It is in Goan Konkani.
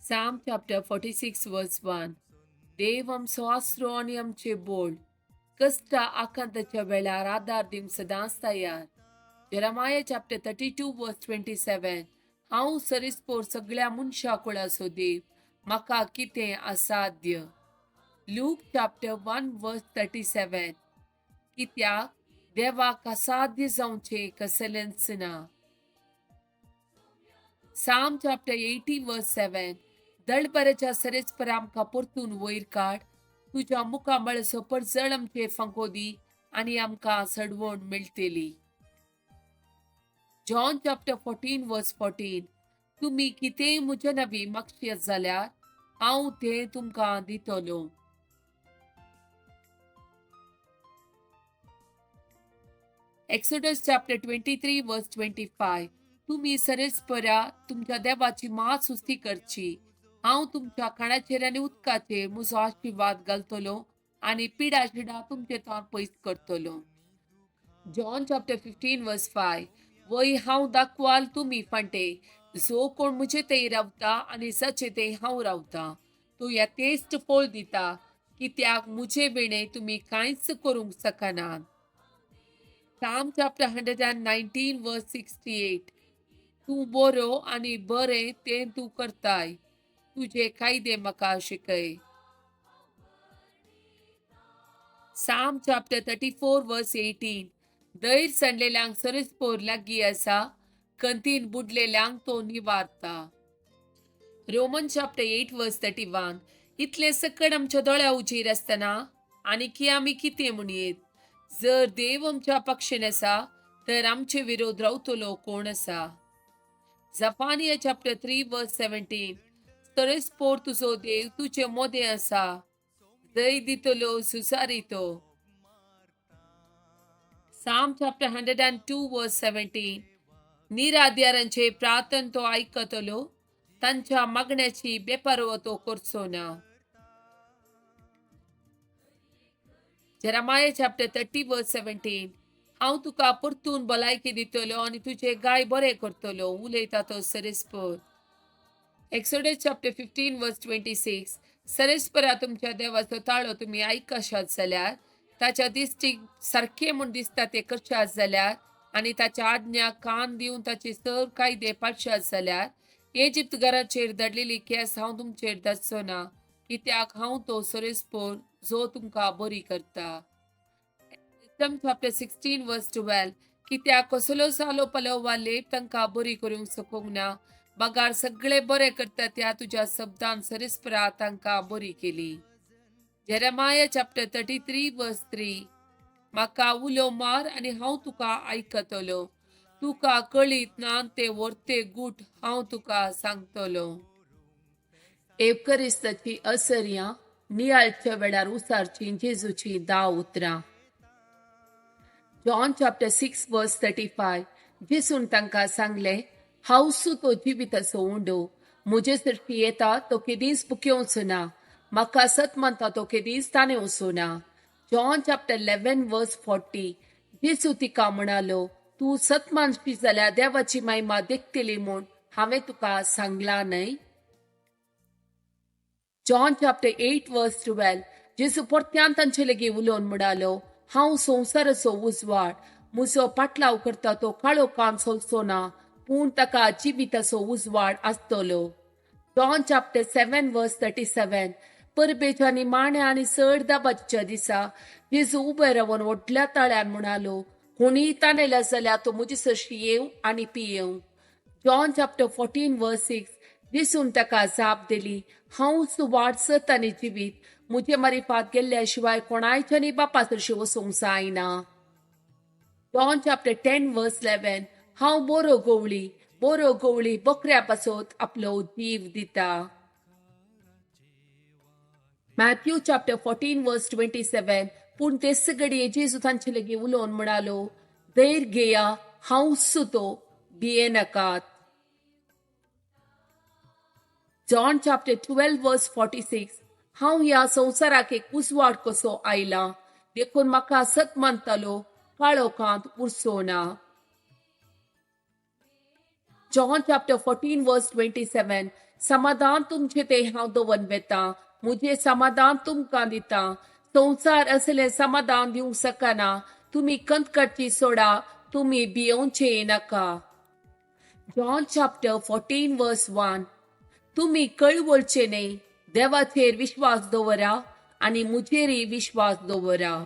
Psalm chapter 46 verse 1. देव आमचो आसरो आनी आमचे बोल कश्टा आकांताच्या वेळार आदार दिवंक सदांच तयार. Jeremiah chapter 32 verse 27. हांव सरिस्पोर सगळ्या मनशा कुळाचो देव, म्हाका कितें असाध्य. Luke chapter 1 verse 37. कित्याक देवाक असाध्य जावचें कसलेंच ना. Psalm chapter 80 verse 7. दळबराच्या सरेस्पर आमकां परतून वयर काड, तुज्या मुखामळाचो परजळ आमचेर फांको दी आनी आमकां सडवण मेळटली. John chapter 14 verse 14. तुमी कितेंय म्हज्या नांवी मागशीत जाल्यार हांव तें तुमकां दितलो. Exodus chapter 23 verse 25. तुमी सरेस्परा तुमच्या देवाची मात सुस्ती करची. हांव तुमच्या खाणाचेर आनी उदकाचेर म्हजो आशिर्वाद घालतलो आनी पिडा शिडा तुमचे तोंड पयस करतलो. John chapter 15 verse 5. वय हांव दाखवाल तुमी फांटे, जो कोण म्हजे थंय रावता आनी जाचे थंय हांव रावता तो यथेश्ट फळ दिता, कित्याक म्हजे विणें तुमी कांयच करूंक शकनात. Psalm chapter 119 verse 68. तूं बरो आनी बरें तें तूं करताय, तुजे कायदे म्हाका शिकय. Psalm chapter 34 verse 18. धैर्य सांडलेल्यांक सरस्पोर लागीं आसा, कंतीन बुडलेल्यांक तो निवारता. Roman chapter 8 verse 31. इतलें सकट आमच्या दोळ्या उजेर आसतना आनी की आमी कितें म्हणयेत? जर देव आमच्या पक्षेन आसा तर आमचे विरोध रावतलो कोण आसा? Zephaniah chapter 3 verse 17. सरस्पोर तुजो देव तुजे मोदें आसा, जय दितलो सुसारी तो. Psalm chapter 102 verse 17. निराद्यारांचे प्रार्थन तो आयकतलो, तांच्या मागण्याची बेपारवो तो करचो ना. Jeremiah chapter 30 verse 17. हांव तुका परतून भलायकी दितलो आनी तुजे गाय बरे करतलो, उलयता तो सरस्पोर. Exodus chapter 15 verse 26. सरस्परा तुमच्या देवाचो ताळो तुमी आयकशात जाल्यार, ताच्या दिश्टीक सारकें म्हूण दिसता तें करशात जाल्यार आनी ताच्या आज्ञा कान दिवन ताचे सर कायदे पाळशात जाल्यार, इजिप्त घराचेर धाडलेली केस हांव तुमचेर धाडचो ना, कित्याक हांव तो सरस्पोर जो तुमकां बरी करता. Chapter 16 verse 12. कित्याक कसलो सालो पलो वा लेप तांकां बरी करूंक शकूंक ना, बगार सगळे बरे करता त्या तुज्या शब्दान सरस्परा तांकां बरी केली. Jeremiah chapter 33 verse 3. म्हाका उलो मार आनी हांव तुका आयकतलो, तुका कळीत ना ते व्हरते गूट हांव तुका सांगतलो. एवकरिस्ताची असर्यां नियाळच्या वेळार उसारची जेजूची 10 उतरां. John chapter 6 verse 35. जेजून तांकां सांगलें, हांव तो जिविताचो उंडो, म्हजे सरशी येता तो केदींच भुकेवचो ना, म्हाका सत मानता तो केदींच ताणेवचो ना. John chapter 11 verse 40. जेजू तिका म्हणालो, तूं सत मानशी जाल्यार देवाची महिमा देखतली म्हूण हांवें तुका सांगलां न्हय? John chapter 8 verse 12. जेजू परत्यान तांचे लागीं उलोवन म्हणालो, हांव संवसाराचो उजवाड, म्हजो पाटलाव करता तो काळो कान सोलचो ना, पूण ताका जिविताचो उजवाड आसतलो. John chapter 7 verse 37. परबेच्या निमाण्या आनी चड दाबाच्या दिसा जेजू उबे रावन व्हडल्या ताळ्यान म्हणालो, कोणीय ताणेल्या जाल्यार तो म्हजे सरशी येवं आनी पियेवं. John chapter 14 verse 6. जेजून ताका जाप दिली, हांव वाट सत आनी जिवीत, म्हजे मारिफात गेल्ल्या शिवाय कोणायच्यानी बापा सरशी वचूंक जायना. John chapter 10 verse 11. हांव बरो गवळी, बरो गवळी बकऱ्या पासत आपलो जीव दिता. Matthew chapter 14 verse 27. पूण ते सगळे जेजू तांचे लागीं उलोवन म्हणालो, धैर्य घेया, हांव सुतो, भियेनाकात. John chapter 12 verse 46. हांव ह्या संवसाराक एक उजवाड कसो आयला, देखून म्हाका सत मानतालो काळोखांत उरचो ना. John chapter 14 verse 27. समाधान तुमचे ते हांव दवरून वेता, मुझे समाधान तुमकां दिता. संवसार असलें समाधान दिवंक शकना. तुमी कंतकडची सोडा, तुमी भियोवचे नाका. John chapter 14 verse 1. तुमी कळवळचे न्हय, देवाचेर विश्वास दवरा आनी मुजेरय विश्वास दवरा.